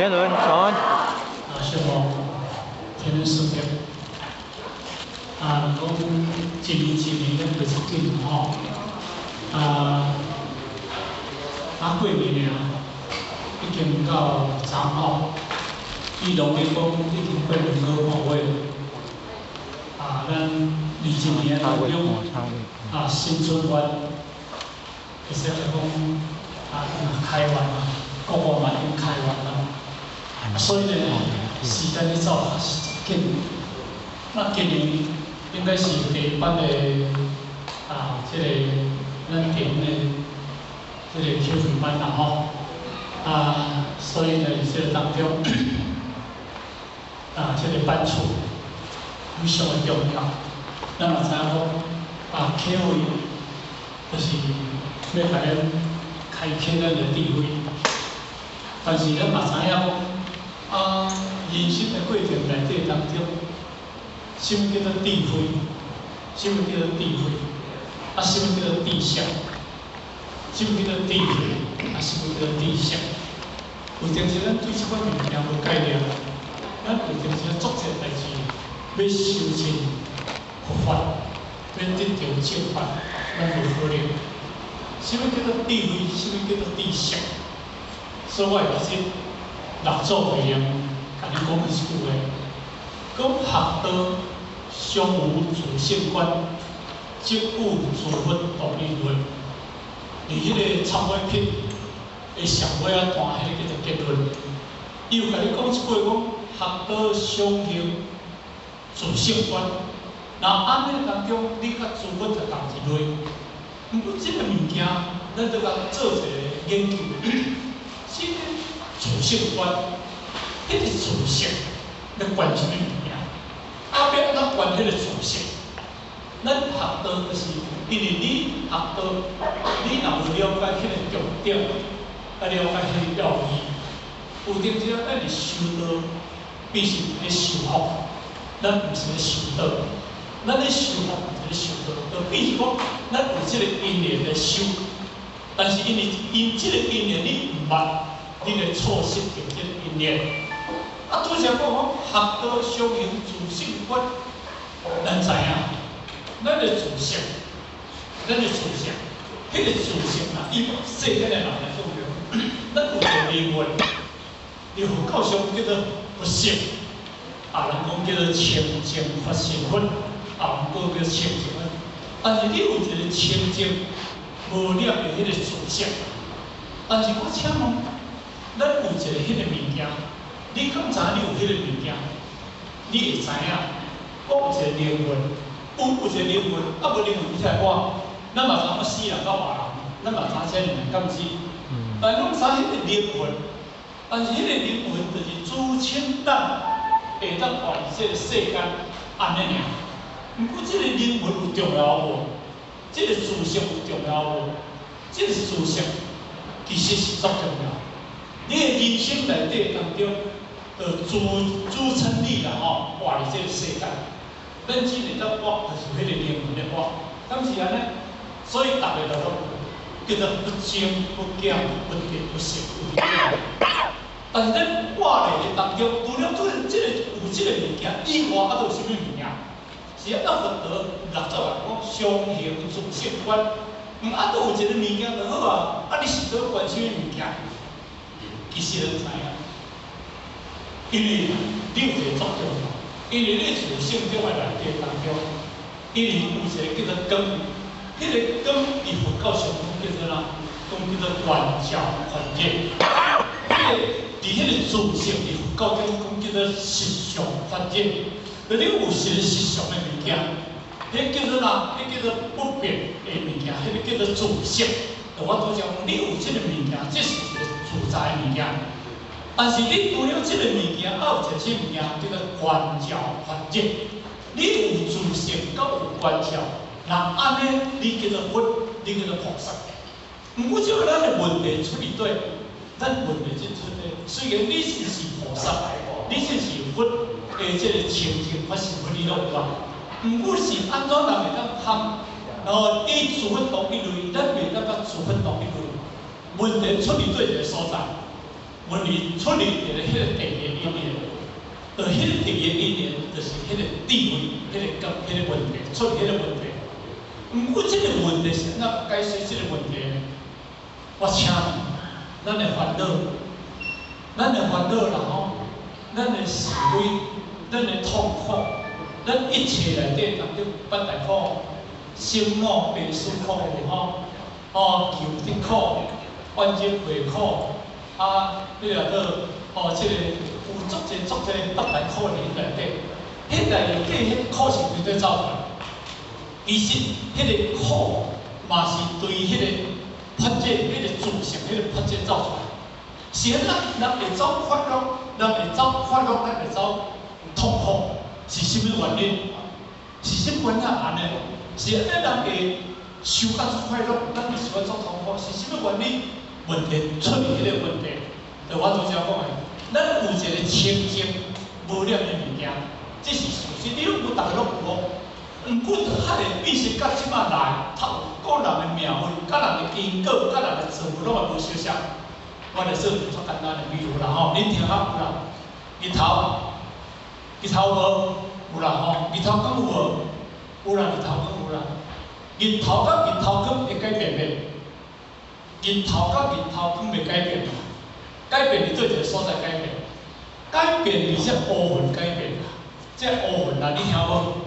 杰倫，早安。啊，希望天天順利。啊，講一年一年咱袂出緊吼。啊，啊過年爾，已經到昨吼，伊農曆講已經過2個半月。啊，咱20年當中，啊，新春願，會使來講啊，開完啊，國外嘛已經開完啦。所以呢，時間咧走也是真緊。那今年應該是第一班的啊，這個咱點的這個啟慧班啦吼。啊，所以呢，這個當中啊，這個班次非常的重要。咱嘛知影講啊，啟慧就是欲共咱開啟咱的智慧，但是咱嘛知影講啊，人生的過程內底當中，啥物叫做智慧？啥物叫做智慧？啊，啥物叫做知識？啥物叫做智慧？啊，啥物叫做知識？有陣時咱對這款物件無概念，咱有陣時做這代誌，欲修證佛法，欲得著正法，咱無可能。啥物叫做智慧？啥物叫做知識？所以我會記得六祖慧能共你講一句話，講學道常有自性觀，即與諸佛同一類。佇彼個懺悔品的上尾仔段，彼個叫做結論。伊有共你講一句講，學道常行自性觀，若按呢當中，你佮諸佛就仝一類。毋過這個物件，咱著共做一個研究。這個自性觀，彼個自性咧觀啥物物件？啊，欲按怎觀彼個自性？咱學道就是因為你學道，你若無了解彼個重點，啊了解彼個要義，有陣時咱佇修道，必須咧修福，咱毋是咧修道。咱咧修福，毋是咧修道，就變是講，咱有這個因緣來修，但是因為因這個因緣你毋捌，你會錯失著這個因緣。啊，拄才講講學道常行自性觀，咱知影，咱的自性，咱的自性，彼個自性啊，以世間的人來講著，咱有一個靈魂，佇佛教上叫做佛性，啊，人講叫做清淨法身佛，啊，毋過叫清淨佛。但是你有一個清淨無染的彼個自性，但是我請問，咱有一個彼個物件，你敢知你有彼個物件？你會知影，我有一個靈魂，有一個靈魂，啊無靈魂你才會活。咱嘛知影死人佮活人，咱嘛知這兩個感知。但攏知彼個靈魂，但是彼個靈魂就是支撐咱會當活佇這個世間按呢爾。毋過這個靈魂有重要無？這個自性有重要無？這個自性其實是足重要。你的人生內底當中，就支撐你啦吼，活佇這個世間。咱只會當活，就是彼個靈魂咧活，敢是按呢？所以逐个就攏叫做不增不減、不得不失。但是咱活咧的當中，除了這個有這個物件以外，還閣有啥物物件？是按怎佛陀六祖來講，常行自性觀。啊，閣有一個物件就好啊。啊，你是佇觀啥物物件？其實咱知影，因為你有一個作用，因為你自性中的內底當中，因為有一個叫做光，彼個光佇佛教上講叫做啥？講叫做觀照觀熱。彼個佇彼個自性佇佛教中講叫做實相法熱。就你有一個實相的物件，彼叫做啥？彼叫做不變的物件，彼個叫做自性。就我拄才講，你有這個物件，這是一個自在的物件。但是你除了這個物件，還有一個啥物件叫做觀照法熱。你有自性，閣有觀照，若按呢，你叫做佛，你叫做菩薩。毋過這個咱的問題出佇佗，咱問題就出佇，雖然你是菩薩，你是佛的這個清淨法身佛，你攏有啊。毋過是按怎人會當通，然後與諸佛同一類，咱袂當佮諸佛同一類。問題出佇佗一個所在，問題出佇一个彼个第二个因緣，就彼个第二个因緣，就是彼個智慧，彼個甲彼個問題出彼個問題。毋過這個問題是按怎解釋這個問題呢？我請問，咱的煩惱，咱的煩惱啦吼，咱的是非，咱的痛苦，咱一切內底當中，八大苦、生老病死苦有吼，哦，求得苦、怨憎會苦，啊，彼個做哦，這個有足濟足濟八大苦佇內底，彼內底彼苦是佇佗走出來？其實，彼個苦嘛是對彼個發展、彼個自性、彼個發展走出來。是按怎人會走快樂，人會走快樂，咱會走痛苦，是啥物原因？是啥物原因按呢？是按呢人會受甲足快樂，咱會受甲足痛苦，是啥物原因？問題出佇彼個問題，就我拄才講的，咱有一個清淨無染的物件，這是事實，你攏有，逐个攏有哦。毋過，較會變成甲這擺來，透個人的命運、佮人的因果、佮人的造物攏會無相像。我來說一個足簡單的比喻啦吼，恁聽較有啦？日頭，日頭無？有啦吼，日頭光有無？有啦，日頭光有啦。日頭佮日頭光會改變袂？日頭佮日頭光袂改變，改變佇佗一个所在改變？改變佇這烏雲改變啦，這烏雲啦，你聽無？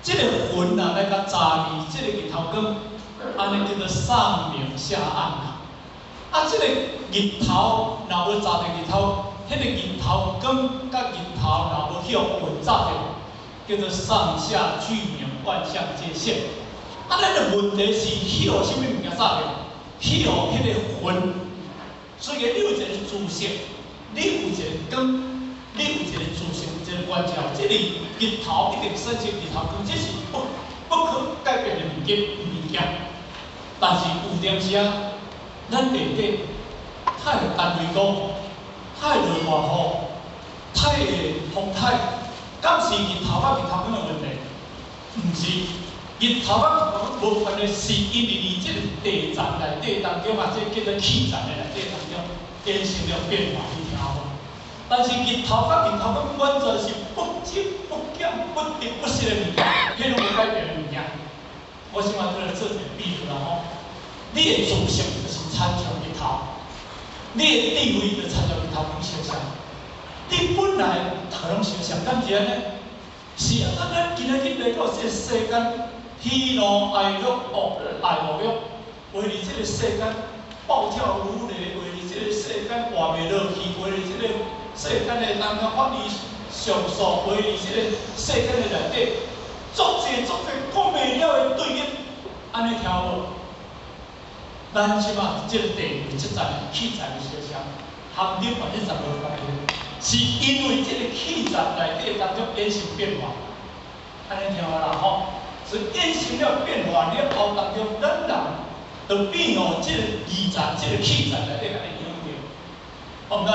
這个雲啊來共遮佇這個日頭光，按呢叫做上明下暗啦。啊，這個日頭若無遮著日頭，彼個日頭光佮日頭若無予烏雲遮著，叫做上下俱明，萬象皆現。啊，咱的問題是予啥物物件遮著？予彼个雲。所以你有一個自性，你有一個光，你有一個自性，一個觀照，這個日頭一定產生日頭光，這是不可改變的物件物件。但是有當時啊，咱內底太單位講，太落大雨，太會風颱，敢是日頭佮日頭光的問題？毋是，日頭佮日頭光無關係，是因為佇這個地層內底當中啊，這個叫做氣層的內底當中，產生了變化，你聽無？但是日頭佮日頭光完全是不增不減、不得不失的物件，彼攏無改變的物件。我先來做一個比喻啦吼，你的自性就是親像日頭，你的智慧就親像日頭光相像。你本來逐个攏相像，敢是按呢？是啊，咱今仔日來到這個世間，喜怒哀樂哦，愛惡欲，為佇這個世間暴跳如雷，為佇這個世間活袂落去，為佇這個世間的人啊發伊上訴，為佇這個世間的內底，足濟足濟講袂了的對立，按呢聽無？咱這擺這個地位、這層氣層的相像，含你100%無關係，是因為這個氣層內底當中產生變化，按呢聽無啦吼？所以產生了變化了後當中，咱人就變予這個二層、這個氣層內底共影響著。哦，咱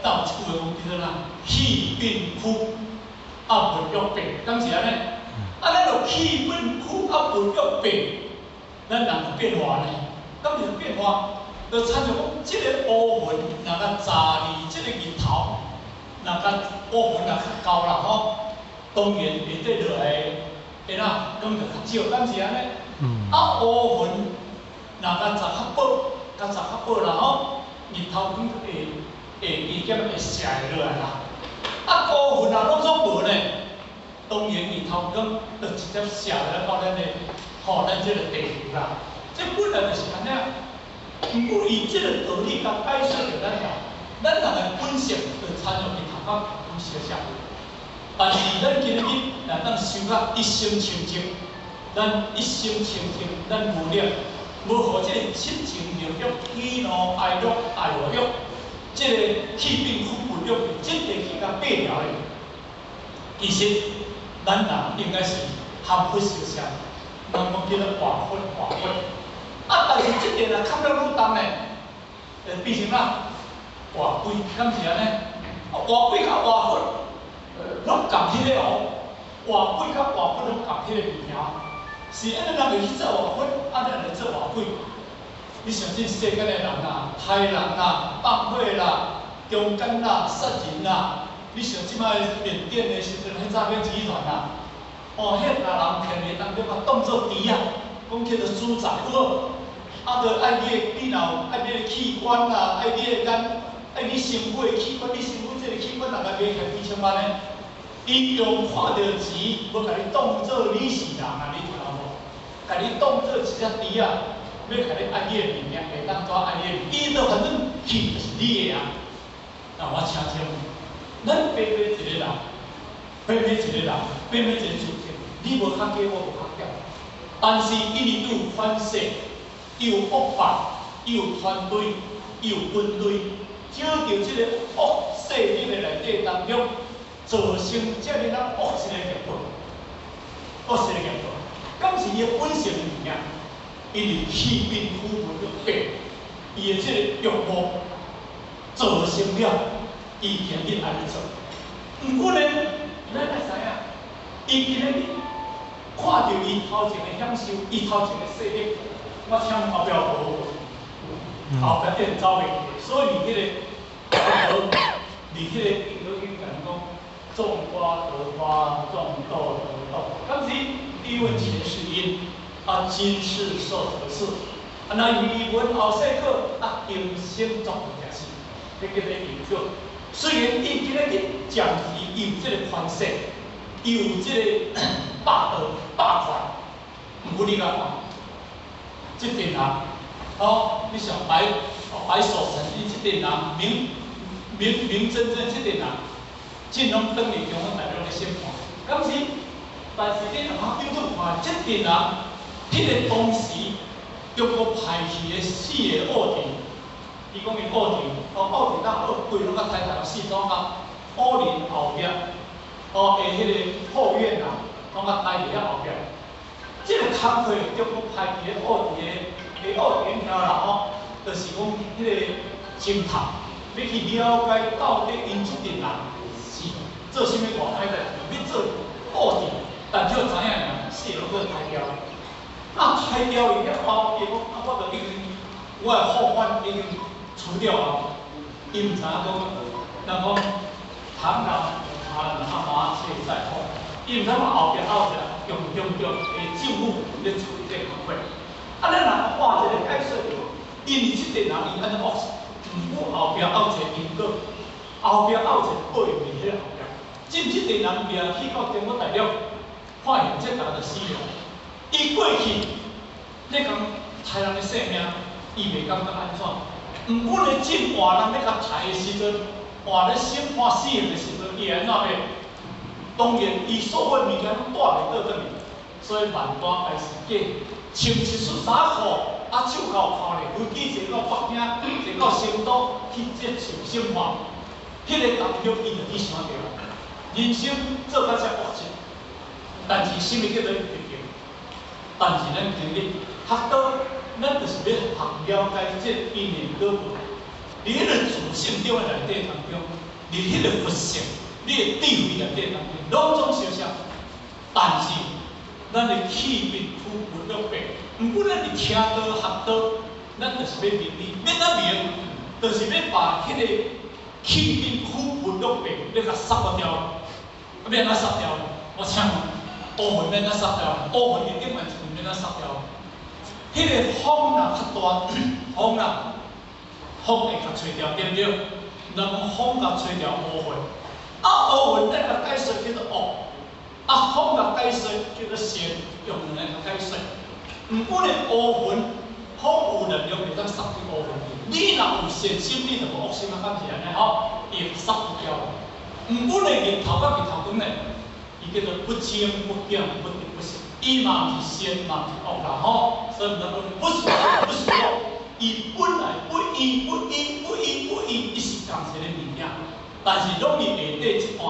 咱有一句話講叫做啥？氣變虛，啊物欲變，敢是按呢？啊，咱若氣變虛，啊物欲變，咱人就變化呢？敢是變化？就親像講，這個烏雲若共遮佇這個日頭，若共烏雲若較厚啦吼，當然下底落來會哪光就較少，敢是按呢？啊，烏雲若共遮較薄，共遮較薄啦吼，日頭光會會加減會射落來啦。啊，烏雲若攏總無呢，當然日頭光就直接射來到咱的吼，咱這個地球啦。這本來就是按呢。毋過伊這個道理共解釋著咱人，咱人的本性就親像日頭佮光相像。但是咱今日若當修到一心清淨，咱一心清淨，咱無染，無予這個七情六欲、喜怒哀樂、愛惡欲，這個氣變虛物欲，這個去共變了的。其實，咱人應該是含佛相像，人講叫做活佛活佛。啊，但是這個若看了愈重呢，會變成啥？活鬼，敢是按呢？啊，活鬼佮活佛，攏仝彼個哦。活鬼佮活佛攏仝彼個物件，是按呢人會去做活佛，按呢人會做活鬼。你相信世間的人啊，殺人啦、放火啦、強姦啦、殺人啦。你想這擺緬甸的時陣，彼詐騙集團啦，哦，彼共人騙的當中啊，當做豬仔，講叫做豬仔，有無？啊，著愛你的，你若有愛你的器官啦，愛你的眼，愛你身軀的器官，你身軀這个器官若共賣起來幾千萬呢？伊用看著錢，無共你當做你是人啊，你聽有無？共你當做一隻豬仔，欲共你愛你的物件，會當怎愛你的？伊就反正去就是你的啊。那我請請問，咱白白一个人，白白一個人，白白一個自性，你無較低，我無較減。但是因為伊有反省，伊有惡霸，伊有團隊，伊有軍隊，藉著這个惡勢力的內底當中，造成這爾仔惡一个結果，惡一個結果。敢是伊的本性的物件，因為氣變苦悶欲變，伊的這个欲望造成了，伊今日按呢做。毋過呢，咱愛知影，伊今日看著伊頭前的享受，伊頭前的勢力，我請問後壁無，後壁一定走袂去，所以佇彼个佇彼个因果經講講，種瓜得瓜，種豆得豆。敢是欲問前世因，啊，今世受者是。啊，若伊問後世果，啊，今生作業是，彼叫做因果。雖然伊今日去暫時伊有這个權勢，伊有這个霸道霸權，毋過你共看，這陣人，哦，你想白白手成立這陣人，明明明真正這陣人，這攏轉佇中國大陸咧審判，敢是？但是你若通叫做看，這陣人，彼个當時中國派去的四个惡臣，伊講伊惡臣，哦，惡臣當惡規攏共刣刣四種啊，烏林後壁，哦，的彼个後院啊，攏共刣佇遐後壁。這个工課中國派去的惡臣的惡臣兄啦吼，就是講彼个偵探，欲去了解到底𪜶這陣人是做啥物外歹代誌，欲做惡臣，但卻知影爾，四个攏閣刣掉。啊，刣掉伊了後，伊講啊，我著已經我的後患已經除掉啊。伊毋知影講，人講螳螂捕蟬，啊麻雀在後。伊毋知影後壁還有一個中中中的政府咧處理這個工課。啊，咱若換一個解說，因為這個人伊按呢惡，毋過後壁還有一個因果，後壁還有一個報應佇彼個後壁。這個人掠去到中國大陸，發現這人就死了。伊過去咧共刣人的性命，伊袂感覺按怎。毋過咧，真換人欲共刣的時陣，換咧審判死刑的時陣，伊會按怎欲？當然，伊所有的物件攏帶袂倒轉去，所以萬般皆是假。穿一束衫褲，啊，手銬銬咧，飛機坐到北京，坐到成都去接受審判，彼个當中伊就去想著，人生做到遮惡質，但是啥物叫做逆境？但是咱今日學道，咱就是欲學了解這因緣果報。佇彼個自性中的內底當中，佇彼個佛性，你的智慧內底當中，攏總相像。但是，咱的氣變苦悶樂變，毋過咱佇聽道學道，咱就是欲明理，欲怎明？就是欲把彼个氣變苦悶樂變，欲共殺掉。啊，欲按怎殺掉？我請問，烏雲欲按怎殺掉？烏雲一定嘛是欲按怎殺掉？彼个風若較大，風啦，風會共吹掉，對毋對？人講風共吹掉烏雲，啊烏雲咱共解說叫做惡，啊風共解說叫做善，用兩个解說。毋過呢，烏雲風有能力會當殺掉烏雲。你若有善心，你就無惡心啊，敢是按呢吼？伊會殺不掉。毋過呢，日頭佮日頭光呢，伊叫做不增不減，不得不失。伊嘛毋是善，嘛毋是惡啦吼。所以毋通講不是善，不是惡。伊本來不一不一不一不一，伊是仝一個物件，但是攏佇下底一段，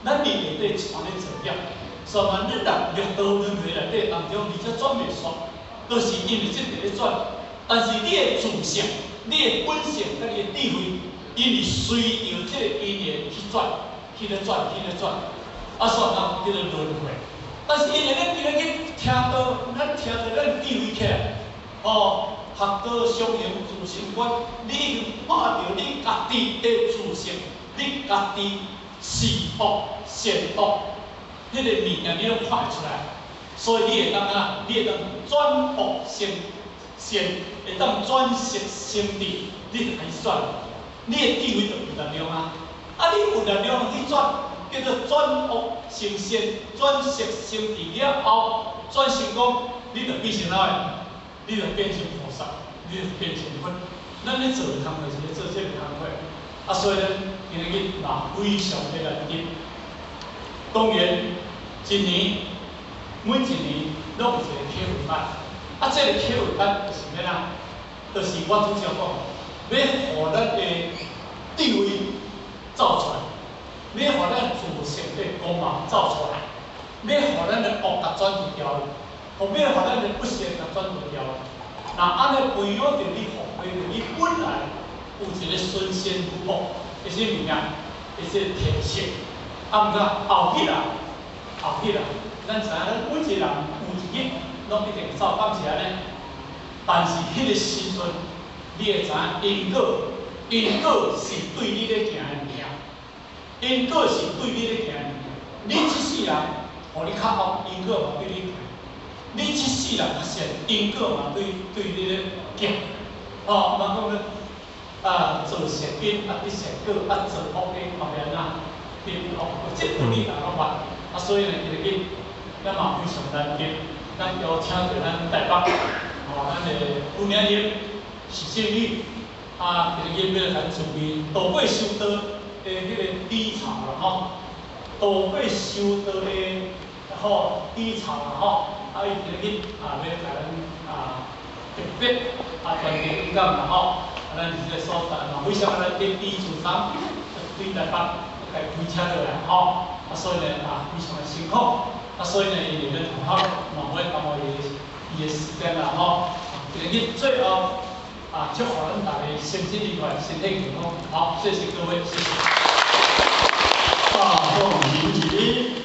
咱佇下底一段咧作業。所以嘛，咱若六道輪迴內底當中，而且轉袂煞，都是因為這個咧轉。但是你的自性、你的本性佮你的智慧，因為隨著這個因緣去轉，去咧轉，去咧轉，啊，所以咱叫做輪迴。但是因為咱今日去聽道，咱聽著咱智慧起來，哦，學學道相應自性觀，你已經看著你家己的自性，你家己是惡善惡，彼個物件你攏看會出來。所以你會當啊，你會當轉惡成善，會當轉色成智，你就開始轉，你的智慧就有力量啊！啊，你有力量去轉，叫做轉惡成善，轉色成智了後，轉成功，你就變成哪個？你就變成菩薩，你就變成佛。咱咧做的工課是咧做這個工課，啊，所以咱今日嘛非常的難得。當然，一年每一年攏有一個啟慧班，啊，這個啟慧班就是咩啦？就是我拄才講，欲予咱的智慧走出來，欲予咱自性的光芒走出來，欲予咱的惡共轉除掉，予欲予咱的不善共轉除掉。若按呢培養著你發揮著你本來有一個純善無惡的啥物件，的這個特性。啊，毋過後起來，後起來，咱知影咱每一個人有一日攏一定會走，敢是按呢？但是彼個時陣，你會知影因果，因果是對你咧行的物件，因果是對你咧行的物件。你這世人，予你較惡，因果嘛對你行；你這世人較善，因果嘛對你咧行。吼，毋講咧，啊，做善因啊得善果，啊做惡因嘛欲按怎得惡果，這道理大家攏捌。啊，所以呢，今日咱嘛非常難得，咱邀請著咱台北，吼，咱的吳明英是正女，啊，今日欲來共準備渡過修道的彼個低潮啦吼，渡過修道的吼低潮啦吼，啊，伊今日啊欲共咱啊特別啊傳遞演講啦吼，啊，咱佇這個所在嘛非常難得，伊自從對台北來開車落來吼，啊，所以呢啊非常的辛苦，啊，所以呢伊佇咧同學嘛無愛耽誤伊的時間啦吼，今日最後啊祝福咱大家身心愉快，身體健康，好，謝謝各位，謝謝。大眾行起。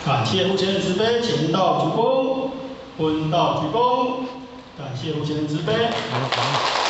感謝父親慈悲，請道鞠躬，聞道鞠躬。感謝父親慈悲。